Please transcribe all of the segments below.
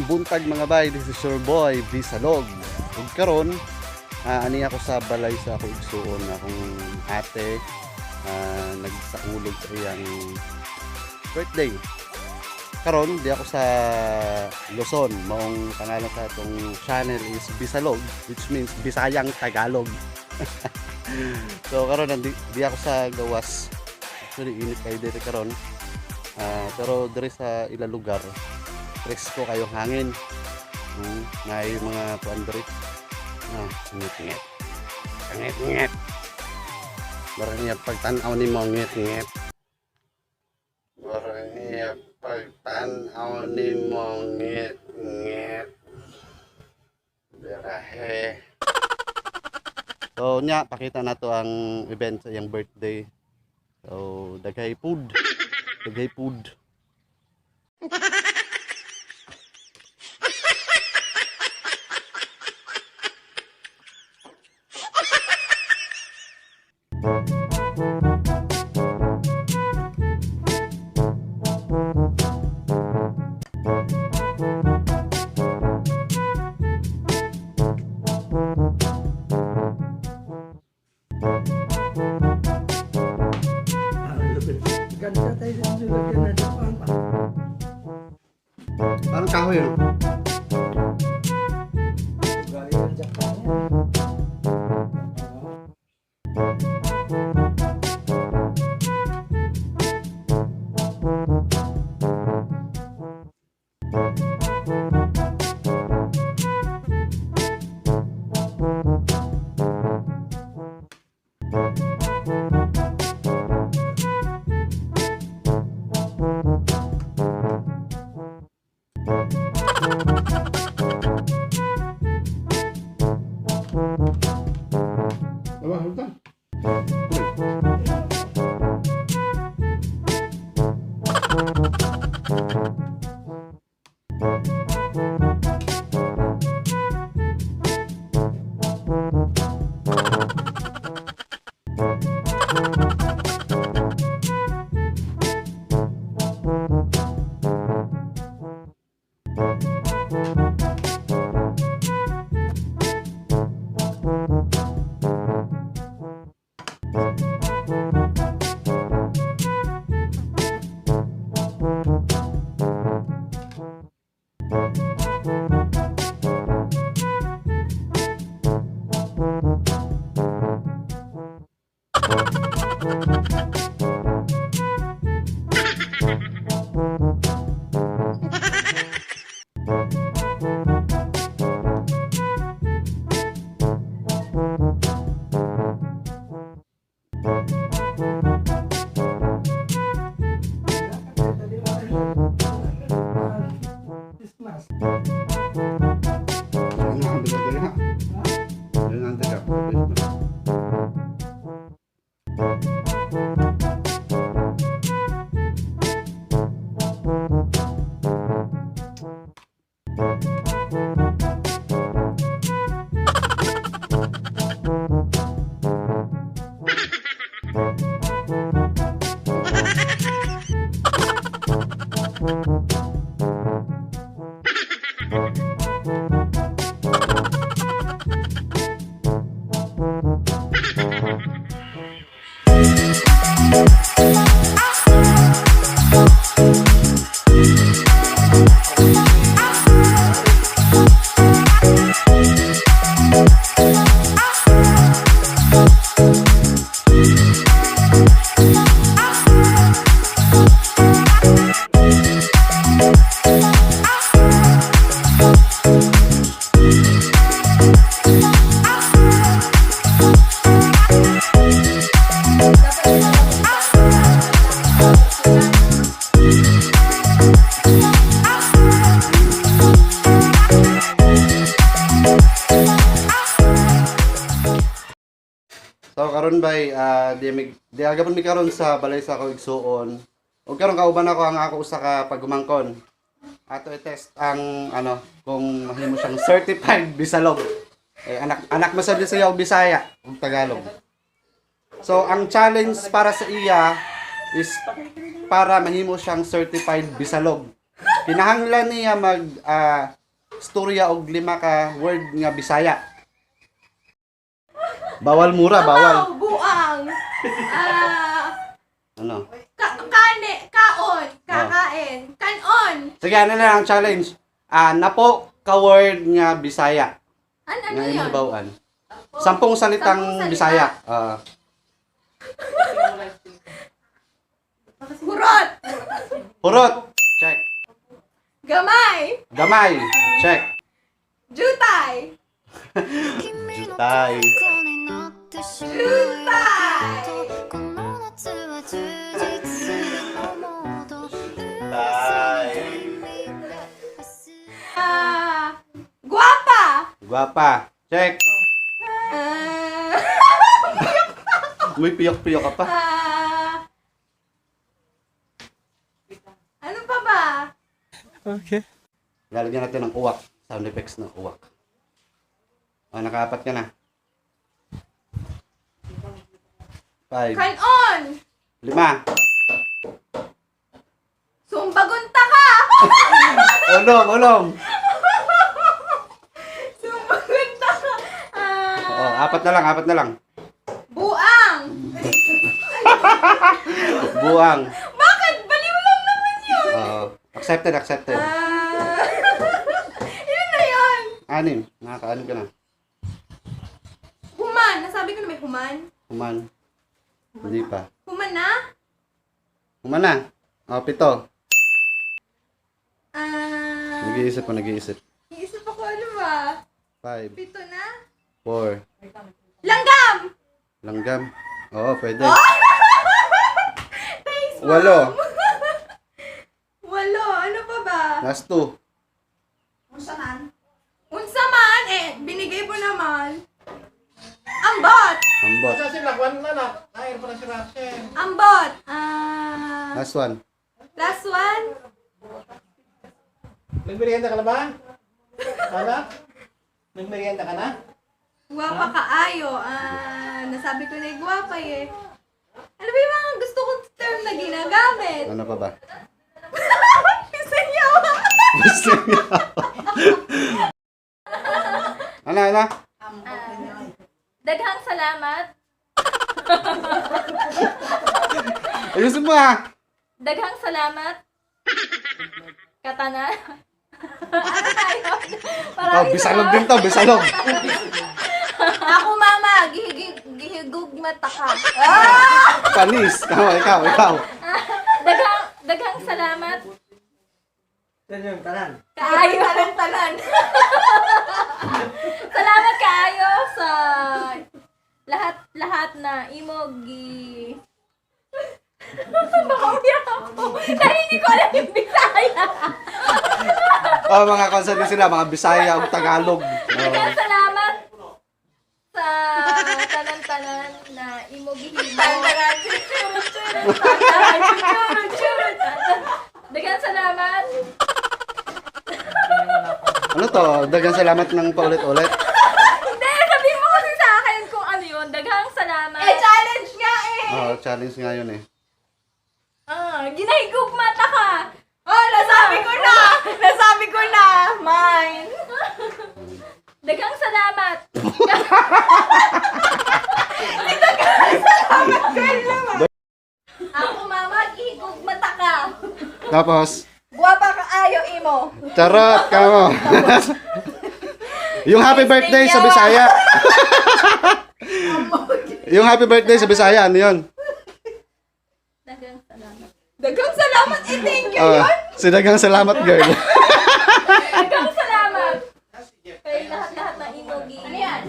Maayong buntag, mga bay, this is your boy, Bisalog. Ug karon, ani ako sa balay sa ako igsuon, akong ate, nagsaulog sa iyang birthday. Karon, di ako sa Luzon, maong pangalan sa atong channel is Bisalog, which means Bisayang Tagalog. So karon di ako sa gawas. Actually, init kayo diri karon. Pero diri sa ila lugar, presko kayong hangin. Naay mga kuan diri. Ngit ngit. Ngit ngit. Mara niya pagtan-aw nimo ngit ngit. Mara niya pagtan-aw nimo ngit ngit. Berahe. So nya pakita na to ang event sa iyang birthday. So daghay food. Daghay food. Ah, lupit. Ganda tayo sa nilagyan natin pa. Parang kahoy, no? Ugali ng Japan yan. Oo. Aba, sultan. Christmas. Ano ang bigat ha? Yun ang taga. So karon bay, di aga mi karon sa balay sa ako igsuon. Ug karon kauban ako ang ako usa ka pagumangkon. Ato i-test ang ano kung mahimo siyang certified Bisalog. Eh, anak anak man sad siya og Bisaya ug Tagalog. So ang challenge para sa iya is para mahimo siyang certified Bisalog. Kinahanglan niya mag storya og lima ka word nga Bisaya. Bawal mura, bawal. Amaw, buang. Ano? Kane, kaon, kakain, kanon. Sige, ano na lang ang challenge? Napo ka word nga Bisaya. Ano, ano Nga yun? imong bawaan. 10 salitang 10 salita. Bisaya. Ah, Hurot, hurot. Check. gamay, Gamay. Check. jutay, Jutay. Jutay. Guwapa. Guwapa. Check. May piyok-piyok ka pa. Ano pa ba? Lalagyan natin ng uwak. Sound effects ng uwak. Nakaapat ka na. 5. Kanon. 5. Sumbagunta ka. Ulong, ulong. Sumbagunta ka. Oo, apat na lang, apat na lang. Buang. Buang. Bakit? Baliw lang naman yun. Oo. Accepted, accepted. Yun na yun. 6. Nakaka-anim ka na. Human. Nasabi ko na may human. Human. Hindi pa. Human na? Human na. O, 7. Nag-iisip pa, nag-iisip. Iisip ako, ano ba? 5, 7 na? 4. Langgam! Langgam. Oo, pwede. Thanks, Mom. 8. 8. Ano pa ba? Last 2. Unsa man, eh, binigay mo naman. Ambot! Ambot. Sa sila, kwan na na. Nair pa na si Russell. Ambot! Last 1. Last one? Nagmerienda ka na ba? Anak? Nagmerienda ka na? Guwapa kaayo. Nasabi ko na yung guwapa eh. Ano ba yung mga gusto kong term na ginagamit? Ano pa ba? Pisanyaw! Ano, ano? Daghang salamat. Ayusin mo ah! Daghang salamat. Katana. Ano tayo? Oh, Maraming bisalog salamat. din to, bisalog. Ako mama, gihigug mata ka. Panis. Ikaw, ikaw, ikaw. Daghang salamat. Tanan, tanan. Kaayo. Talan-talan. Salamat kaayo sa lahat-lahat na imo gi Baka umiyak ako. Dahil hindi ko alam yung Bisaya. Oh, mga concert din sila, mga Bisaya ug Tagalog. Oh. Daghang salamat sa tanan-tanan na imo gihimo. Talan-talan. Daghang salamat. Ano to? Daghang salamat ng paulit-ulit. Hindi, sabihin mo kasi sa akin kung ano yun. Daghang salamat. Eh, challenge nga eh! Oh, challenge nga yun eh. Ginahigug mata ka. Oh, nasabi ko na! Nasabi ko na! Mine! Daghang salamat. Ako mama, gihigug mata ka. Tapos, Guwapa ka ayo imo. charot kamo. Yung happy birthday sa Bisaya. Yung happy birthday sa Bisaya, ano yun? Daghang salamat. Daghang salamat eh, thank you Oh, yun. si daghang salamat girl. Daghang salamat. Kay lahat-lahat na imo gi. Ano yan?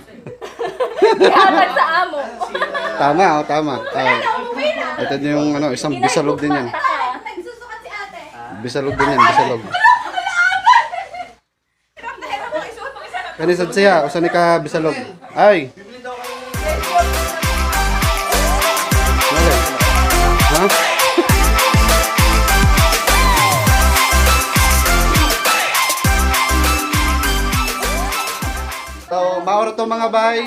Gihatag sa amo. Tama, oh, tama. Oh. Umuwi na. Ito din yung ano, isang bisalog din yan. Mata ka. Nagsusukat si ate. Bisalog din yan, bisalog. Hirap na hirap ako isuot mo isa. Kanisad siya, usa ni ka bisalog. Ay. Wala. Ha? So, mauro to mga bay.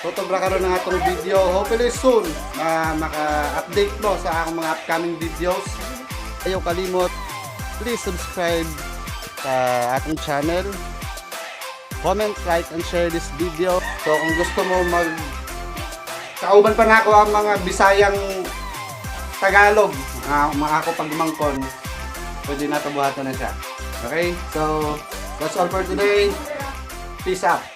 Tutubra karon ng atong video. Hopefully soon na maka-update mo sa akong mga upcoming videos. Ayaw kalimot Please subscribe sa atong channel. Comment, like, and share this video. So kung gusto mo mag kauban pa nako ang mga Bisayang Tagalog, mga ako pagmangkon, pwede na buhaton na siya. Okay? So, that's all for today. Peace out.